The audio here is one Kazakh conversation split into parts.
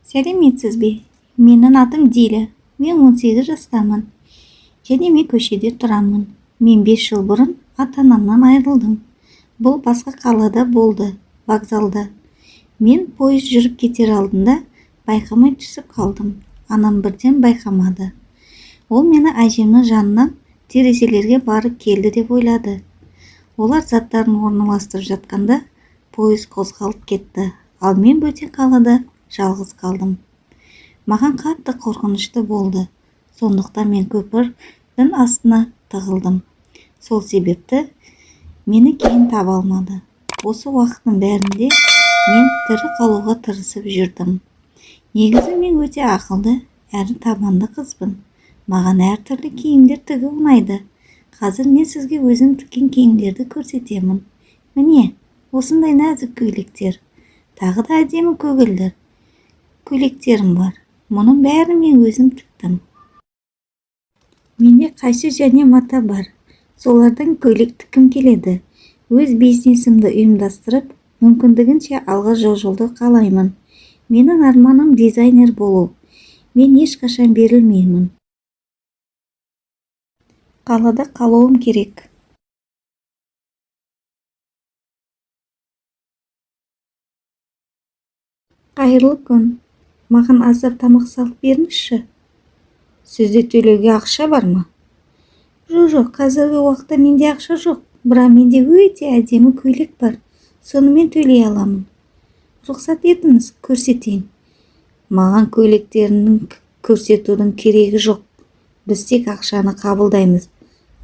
Сәлеметсіз бе? Менің атым Диля. Мен 18 жастамын. Және мен көшеде тұрамын. Мен 5 жыл бұрын ата-анамнан айырылдым. Бұл басқа қалада болды, вокзалда. Мен пойыз жүріп кетер алдында байқамай түсіп қалдым. Анам бірден байқамады. Ол мені әжемнің жанынан терезелерге барып келді деп ойлады. Олар заттарын орналастырып жатқанда пойыз қозғалып кетті. Ал мен бөтен қалада жалғыз қалдым. Маған қатты қорқынышты болды. Сондықтан мен көпірдің астына тығылдым. Сол себепті мені кейін таба алмады. Осы уақыттың бәрінде мен тірі қалуға тырысып жүрдім. Негізі мен өте ақылды әрі табанды қызбын. Маған әртүрлі киімдер тігу ұнайды. Қазір мен сізге өзім тіккен киімдерді көрсетемін. Міне, осындай нәзік көйлектер. Тағы да әдемі көгілдір көйлектерім бар. Мұның бәрін мен өзім тіктім. Менде қайшы және мата бар. Солардан көйлек тіккім келеді. Өз бизнесімді ұйымдастырып, мүмкіндігінше алға жылжуды қалаймын. Менің арманым дизайнер болу. Мен ешқашан берілмеймін. Қалада қалуым керек. Қайырлы күн. Маған аздап тамақ салып беріңізші. Сізде төлеуге ақша бар ма? Жоқ, қазіргі уақытта менде ақша жоқ. Бірақ менде өте әдемі көйлек бар. Сонымен төлей аламын. Рұқсат етіңіз, көрсетейін. Маған көйлектерінің көрсетудің керегі жоқ. Біз тек ақшаны қабылдаймыз.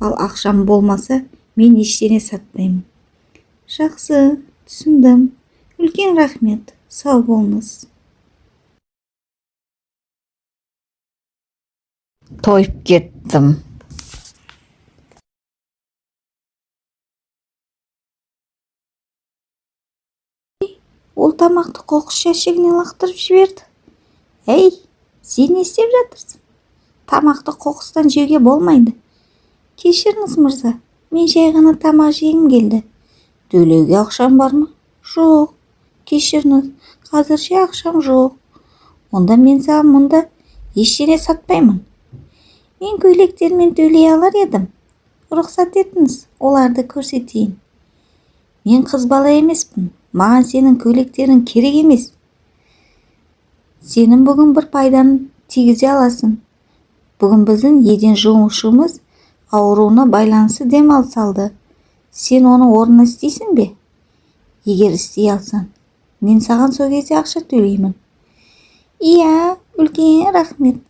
Ал ақшам болмаса, мен ештеңе сатпаймын. Жақсы, түсіндім. Үлкен рахмет. Сау болыңыз. Тойып кеттім. Ол тамақты қоқыс жәшігіне лақтырып жіберді. Әй, сен не істеп жатырсың? Тамақты қоқыстан жеуге болмайды. Кешіріңіз, мырза, мен жай ғана тамақ жегім келді. Төлеуге ақшам бар ма? Жоқ. Кешіріңіз, қазірше ақшам жоқ. Онда мен саған мұнда ештеңе сатпаймын. Мен көйлектермен төлей алар едім. Рұқсат етіңіз, оларды көрсетейін. Мен қыз бала емеспін. Маған сенің көйлектерің керек емес. Сенің бүгін бір пайдан тигізе аласың. Бүгін біздің еден жуушымыз ауруына байланысты демалыс алды. Сен оның орнына істейсің бе? Егер істей алсаң, мен саған сол кезде ақша төлеймін. Иә, үлкен рахмет.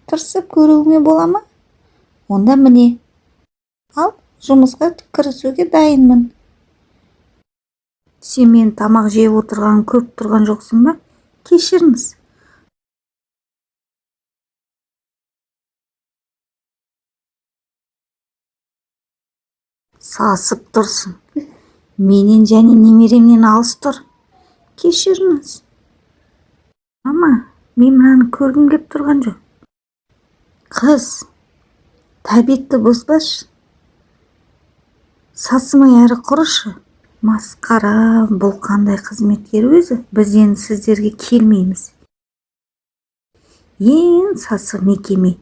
Тырысып көруіме бола ма? Онда міне. Ал, жұмысқа кірісуге дайынмын. Сен мен тамақ жеп отырғанын көріп тұрған жоқсың ба? Кешіріңіз. Сасып тұрсың. Менен және немеремнен алыс тұр. Кешіріңіз. Мама, мен мынаны көргім кеп тұрған жоқ. Қыз, тәбетті бұзбашы. Сасымай әрі құрышы. Масқара, бұл қандай қызметкер өзі? Біз енді сіздерге келмейміз. Ең сасық мекеме.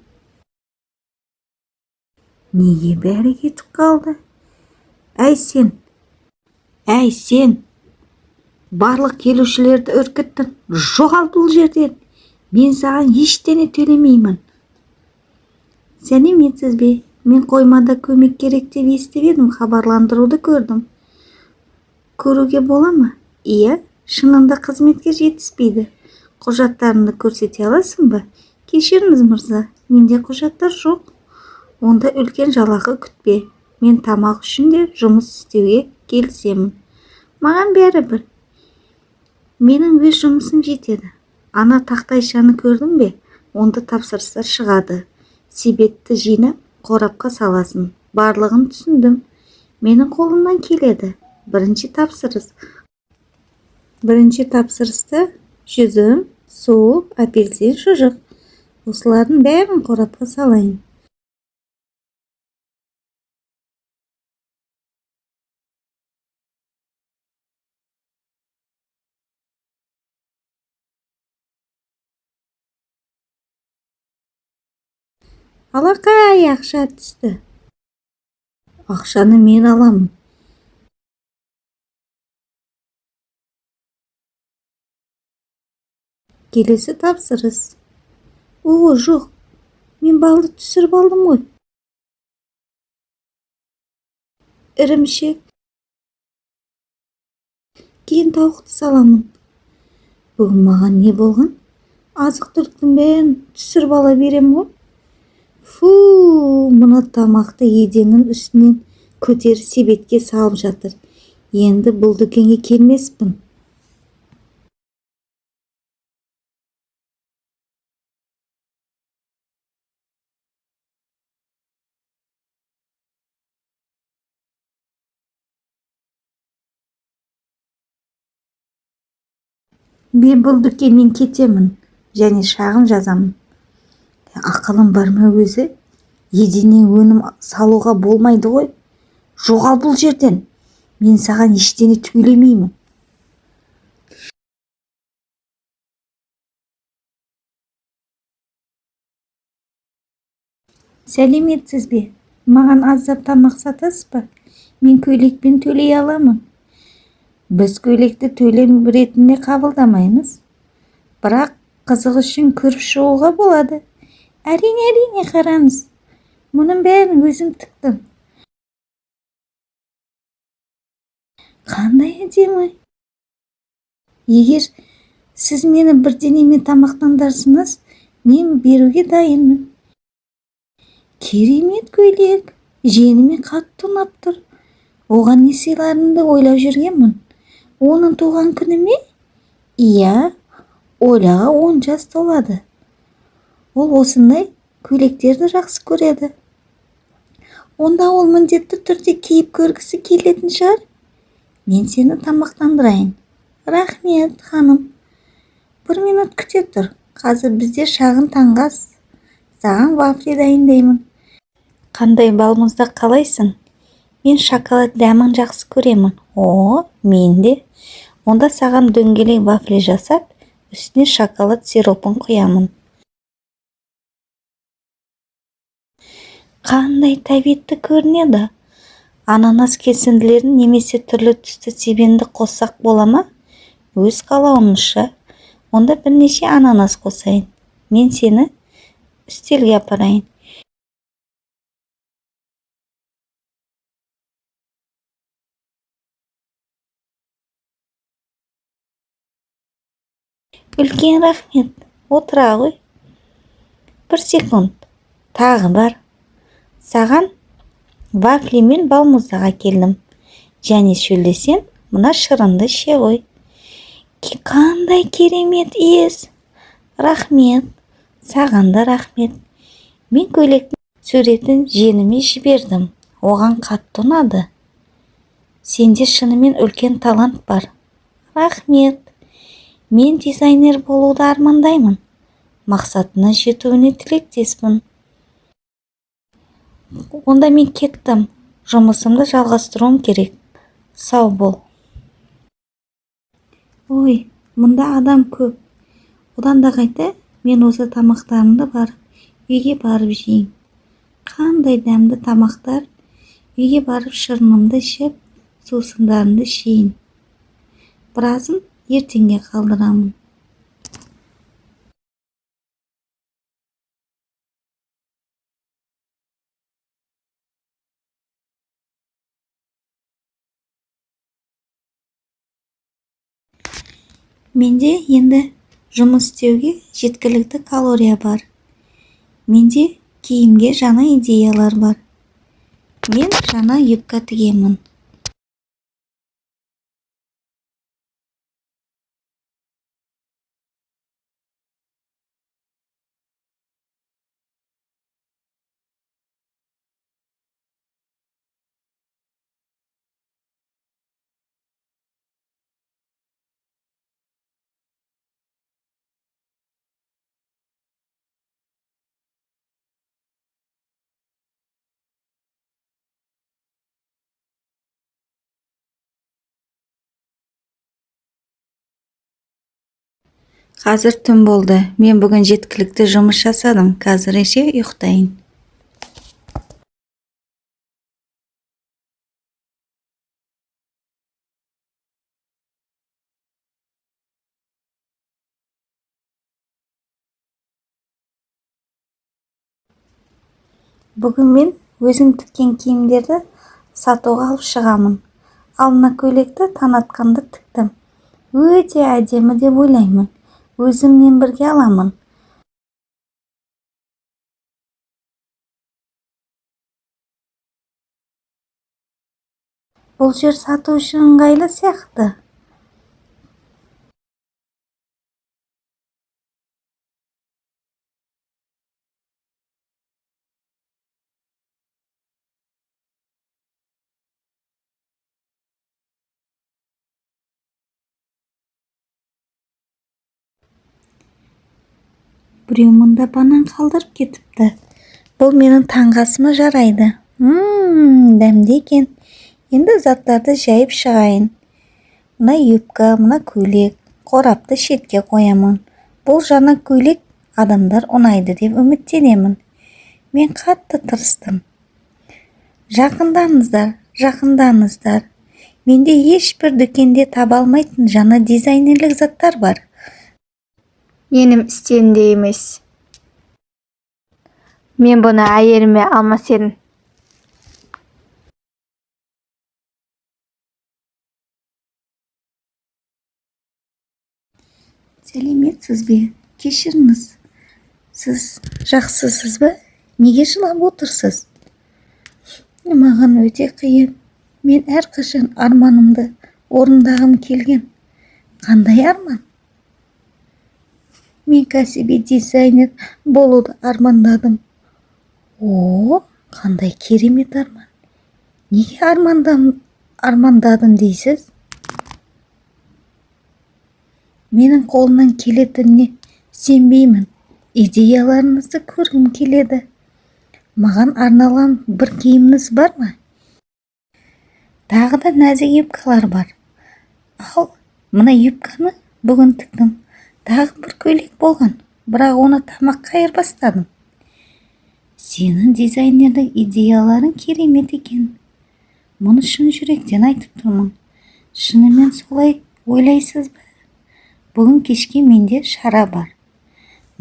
Неге бәрі кетіп қалды? Әй сен! Әй сен! Барлық келушілерді үркіттің. Жоғал бұл жерден. Мен саған ештеңе төлемеймін. Сәлеметсіз бе? Мен қоймада көмек керек деп естіп едім, хабарландыруды көрдім. Көруге бола ма? Иә, шынында қызметкер жетіспейді. Құжаттарыңды көрсете аласың ба? Кешіріңіз, мырза, менде құжаттар жоқ. Онда үлкен жалақы күтпе. Мен тамақ үшін де жұмыс істеуге келісемін. Маған бәрібір. Менің өз жұмысым жетеді. Ана тақтайшаны көрдің бе? Онда тапсырыстар шығады. Себетті жинап, қорапқа саласың. Барлығын түсіндім. Менің қолымнан келеді. Бірінші тапсырыс. Бірінші тапсырыста жүзім, су, апельсин, шұжық. Осылардың бәрін қорапқа салайын. Алақай, ақша түсті. Ақшаны мен аламын. Келесі тапсырыс. О, жоқ, мен балды түсіріп алдым ғой. Ірімшік. Кейін тауықты саламын. Бүгін маған не болған? Азық-түліктің бәрін түсіріп ала берем ғой. Фу, мына тамақты еденнің үстінен көтеріп себетке салып жатыр. Енді бұл дүкенге келмеспін. Мен бұл дүкеннен кетемін және шағым жазамын. Ақылым бар ма өзі? Еденнен өнім салуға болмайды ғой. Жоғал бұл жерден. Мен саған ештеңе төлемеймін. Сәлеметсіз бе? Маған аздап тамақ сатасыз ба? Мен көйлекпен төлей аламын. Біз көйлекті төлем ретінде қабылдамаймыз. Бірақ қызық үшін көріп шығуға болады. Әрине, әрине, қараңыз. Мұның бәрін өзім тіктім. Қандай әдемі. Егер сіз мені бірдеңемен тамақтандырсаңыз, мен беруге дайынмын. Керемет көйлек. Жеңіме қатты ұнап тұр. Оған не сыйларымды ойлап жүргенмін. Оның туған күні ме? Иә, Оляға 10 жас толады. Ол осындай көйлектерді жақсы көреді. Онда ол міндетті түрде киіп көргісі келетін шығар. Мен сені тамақтандырайын. Рахмет, ханым. Бір минут күте тұр. Қазір бізде шағын таңғы ас. Саған вафли дайындаймын. Қандай балмұздақ қалайсың? Мен шоколад дәмін жақсы көремін. О, мен де. Онда саған дөңгелек вафли жасап, үстіне шоколад сиропын құямын. Қандай тәбетті көрінеді. Ананас кесінділерін немесе түрлі түсті себенді қоссақ бола ма? Өз қалауыңызша. Онда бірнеше ананас қосайын. Мен сені үстелге апарайын. Үлкен рахмет. Отыра ғой. Бір секунд. Тағы бар. Саған вафли мен балмұздақ әкелдім. Және шөлдесең, мына шырынды іше ғой. Қандай керемет иіс. Рахмет. Саған да рахмет. Мен көйлектің суретін жиеніме жібердім. Оған қатты ұнады. Сенде шынымен үлкен талант бар. Рахмет. Мен дизайнер болуды армандаймын. Мақсатына жетуіне тілектеспін. Онда мен кеттім. Жұмысымды жалғастыруым керек. Сау бол. Ой, мұнда адам көп. Одан да қайта мен осы тамақтарымды барып, үйге барып жейін. Қандай дәмді тамақтар. Үйге барып шырынымды ішіп, сусындарымды ішейін. Біразын ертеңге қалдырамын. Менде енді жұмыс істеуге жеткілікті калория бар. Менде киімге жаңа идеялар бар. Мен жаңа юбка тігемін. Қазір түн болды. Мен бүгін жеткілікті жұмыс жасадым. Қазірше ұйықтайын. Бүгін мен өзім тіккен киімдерді сатуға алып шығамын. Ал мына көйлекті таң атқанда тіктім. Өте әдемі деп ойлаймын. Өзіммен бірге аламын. Бұл жер сату үшін ыңғайлы сияқты. Біреу мұнда банан қалдырып кетіпті. Бұл менің таңғы асыма жарайды. Дәмді екен. Енді заттарды жайып шығайын. Мына юбка, мына көйлек, қорапты шетке қоямын. Бұл жаңа көйлек адамдар ұнайды деп үміттенемін. Мен қатты тырыстым. Жақындаңыздар, жақындаңыздар. Менде ешбір дүкенде таба алмайтын жаңа дизайнерлік заттар бар. Менің стилімде емес. Мен бұны әйеліме алмас едім. Сәлеметсіз бе? Кешіріңіз. Сіз жақсысыз ба? Неге жылап отырсыз? Маған өте қиын. Мен әрқашан арманымды орындағым келген. Қандай арман? Мен кәсіби дизайнер болуды армандадым. О, қандай керемет арман. Неге армандадым дейсіз? Менің қолымнан келетініне сенбеймін. Идеяларыңызды көргім келеді. Маған арналған бір киіміңіз бар ма? Тағы да нәзік юбкалар бар. Ал, мына юбканы бүгін тіктім. Тағы бір көйлек болған, бірақ оны тамаққа айырбастадым. Сенің дизайнерлік идеяларың керемет екен. Мұны шын жүректен айтып тұрмын. Шынымен солай ойлайсыз ба? Бүгін кешке менде шара бар.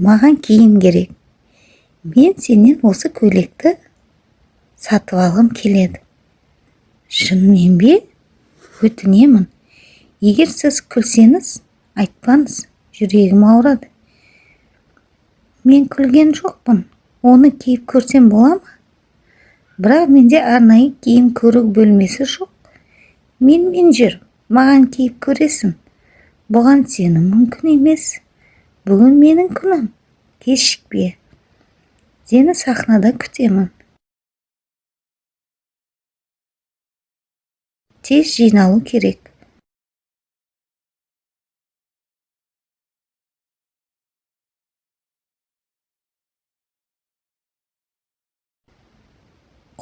Маған киім керек. Мен сенен осы көйлекті сатып алғым келеді. Шынымен бе? Өтінемін. Егер сіз күлсеңіз, айтпаңыз, жүрегім ауырады. Мен күлген жоқпын. Оны киіп көрсем бола ма? Бірақ менде арнайы киім көру бөлмесі жоқ. Менімен жүр, маған киіп көресің. Бұған сену мүмкін емес. Бүгін менің күнім. Кешікпе. Сені сахнада күтемін. Тез жиналу керек.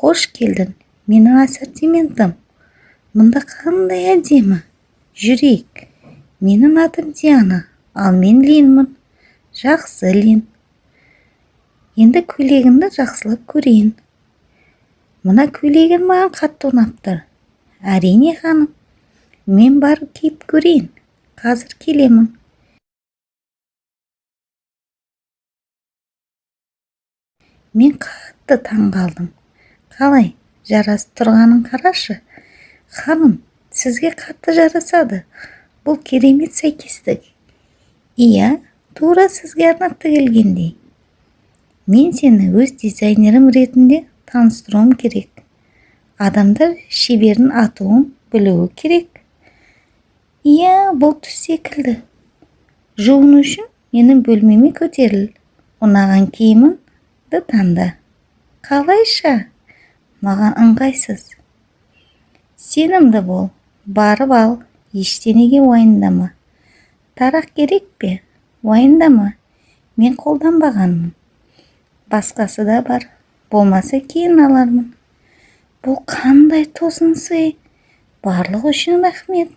Қош келдің, менің ассортиментім. Мұнда қандай әдемі. Жүрейік. Менің атым Диана, ал мен Линмін. Жақсы, Лин. Енді көйлегіңді жақсылап көрейін. Мына көйлегің маған қатты ұнап тұр. Әрине, ханым. Мен барып киіп көрейін. Қазір келемін. Мен қатты таң қалдым. Қалай, жарасып тұрғанын қарашы. Ханым, сізге қатты жарасады. Бұл керемет сәйкестік. Иә, тура сізге арнап тігілгендей. Мен сені өз дизайнерім ретінде таныстыруым керек. Адамдар шебердің атуын білуі керек. Иә, бұл түс секілді. Жуыну үшін менің бөлмеме көтеріл. Ұнаған киіміңді таңда. Қалайша? Маған ыңғайсыз. Сенімді бол, барып ал, ештеңеге уайымдама. Тарақ керек пе? Уайымдама, мен қолданбағанмын. Басқасы да бар, болмаса кейін алармын. Бұл қандай тосын сый? Барлығы үшін рахмет.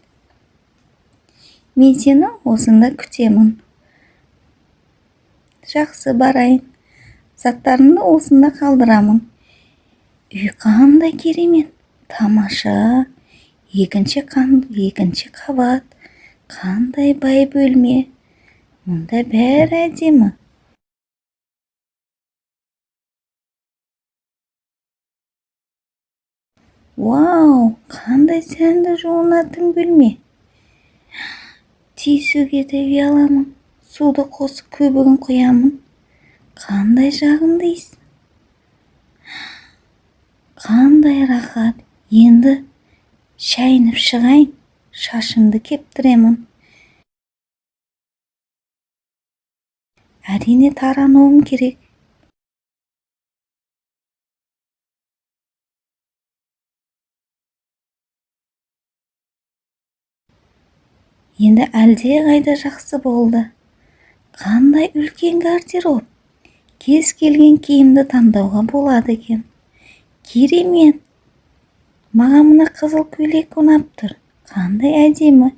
Мен сені осында күтемін. Жақсы, барайын. Заттарымды осында қалдырамын. Үй қандай керемет, тамаша. Екінші қабат, қандай бай бөлме. Мұнда бәрі әдемі. Вау, қандай сәнді жуынатын бөлме! Тиісуге де ұяламын. Суды қосып, көбігін құямын. Қандай жағымды иіс! Қандай рахат! Енді шайынып шығайын, шашымды кептіремін. Әрине, тарануым керек. Енді әлдеқайда жақсы болды. Қандай үлкен гардероб! Кез келген киімді таңдауға болады екен. Керемет! Маған мына қызыл көйлек ұнап тұр. Қандай әдемі!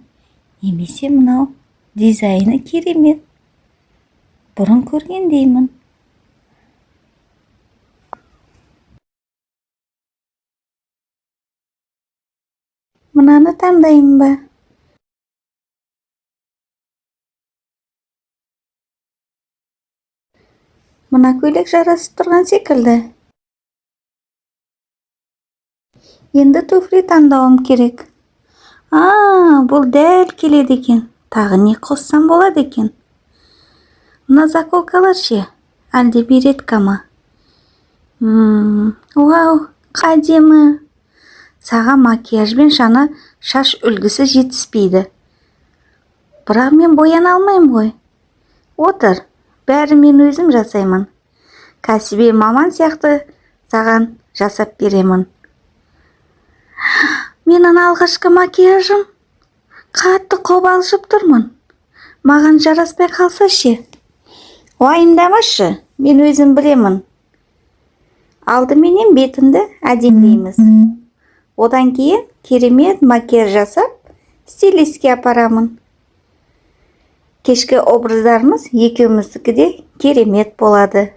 Немесе мынау дизайны керемет. Бұрын көргендеймін. Мынаны таңдаймын ба? Мына көйлек жарасып тұрған секілді. Енді туфли таңдауым керек. А, бұл дәл келеді екен. Тағы не қоссам болады екен? Мына заколкалар ше? Әлде беретка ма? Вау, әдемі! Саған макияж бен жаңа шаш үлгісі жетіспейді. Бірақ мен бояна алмаймын ғой. Отыр, бәрін мен өзім жасаймын. Кәсіби маман сияқты саған жасап беремін. Менің алғашқы макияжым. Қатты қобалжып тұрмын. Маған жараспай қалса ше? Уайымдамашы, мен өзім білемін. Алдыменен бетіңді әдемілейміз. Одан кейін керемет макияж жасап, стилистке апарамын. Кешкі образдарымыз екеуміздікі де керемет болады.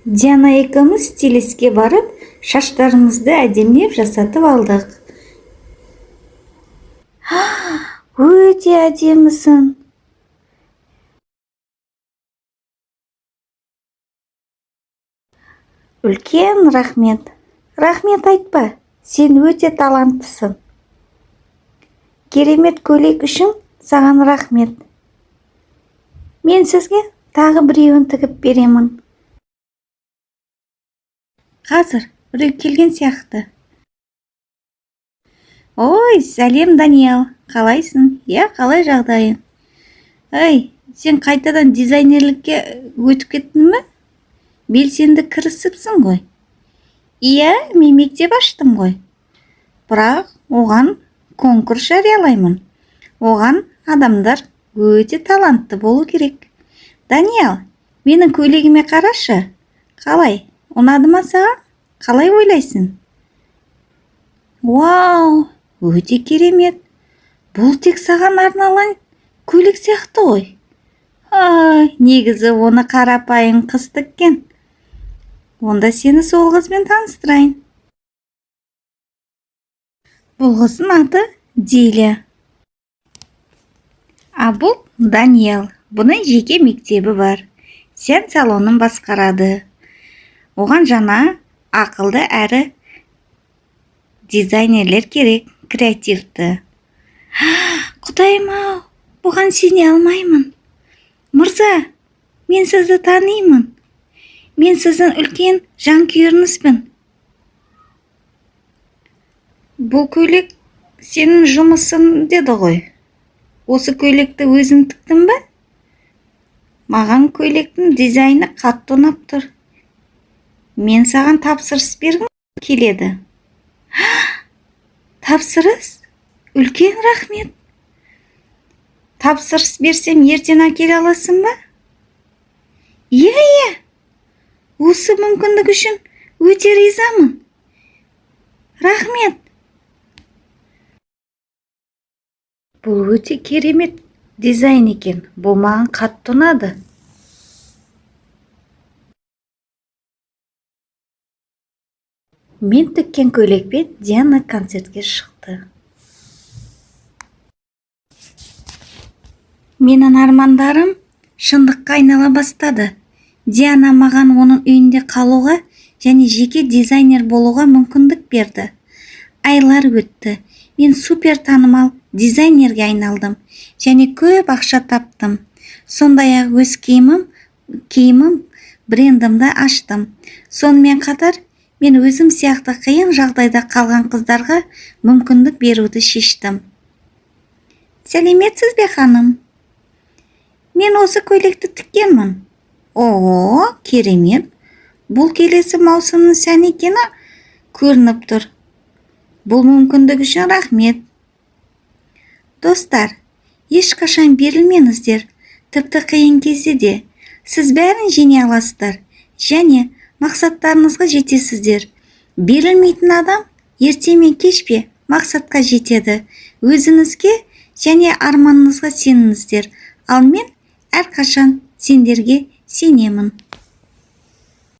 Диана екеуміз стилистке барып, шаштарымызды әдемілеп жасатып алдық. Өте әдемісің. Үлкен рахмет. Рахмет айтпа, сен өте таланттысың. Керемет көйлек үшін саған рахмет. Мен сізге тағы біреуін тігіп беремін. Қазір біреу келген сияқты. Ой, сәлем, Даниэл! Қалайсың? Иә, қалай жағдайың? Ей, сен қайтадан дизайнерлікке өтіп кеттің бе? Белсенді кірісіпсің ғой. Иә, мен мектеп аштым ғой. Бірақ оған конкурс жариялаймын. Оған адамдар өте талантты болу керек. Даниэл, менің көйлегіме қарашы. Қалай, ұнады ма саған? Қалай ойлайсың? Вау, өте керемет! Бұл тек саған арналған көйлек сияқты ғой. Ай, негізі оны қарапайым қыз тіккен. Онда сені сол қызбен таныстырайын. Бұл қыздың аты Диля. А бұл Даниэл. Бұның жеке мектебі бар. Сән салонын басқарады. Оған жаңа, ақылды әрі дизайнерлер керек, креативті. Құдайым-ау, бұған сене алмаймын. Мырза, мен сізді танимын. Мен сіздің үлкен жанкүйеріңізбін. Бұл көйлек сенің жұмысың деді ғой. Осы көйлекті өзің тіктің бе? Маған көйлектің дизайны қатты ұнап тұр. Мен саған тапсырыс бергім келеді. Тапсырыс? Үлкен рахмет. Тапсырыс берсем, ертең әкеле аласың ба? Иә. Осы мүмкіндік үшін өте ризамын. Рахмет. Бұл өте керемет дизайн екен. Бұл маған қатты ұнады. Мен тіккен көйлекпен Диана концертке шықты. Менің армандарым шындыққа айнала бастады. Диана маған оның үйінде қалуға және жеке дизайнер болуға мүмкіндік берді. Айлар өтті. Мен супер танымал дизайнерге айналдым және көп ақша таптым. Сондай-ақ өз киімім брендімді аштым. Сонымен қатар мен өзім сияқты қиын жағдайда қалған қыздарға мүмкіндік беруді шештім. Сәлеметсіз бе, ханым? Мен осы көйлекті тіккенмін. О, керемет! Бұл келесі маусымның сәні екені көрініп тұр. Бұл мүмкіндік үшін рахмет. Достар, ешқашан берілмеңіздер, тіпті қиын кезде де. Сіз бәрін жеңе аласыздар және мақсаттарыңызға жетесіздер. Берілмейтін адам ерте ме, кеш пе мақсатқа жетеді. Өзіңізге және арманыңызға сеніңіздер. Ал мен әрқашан сендерге сенемін.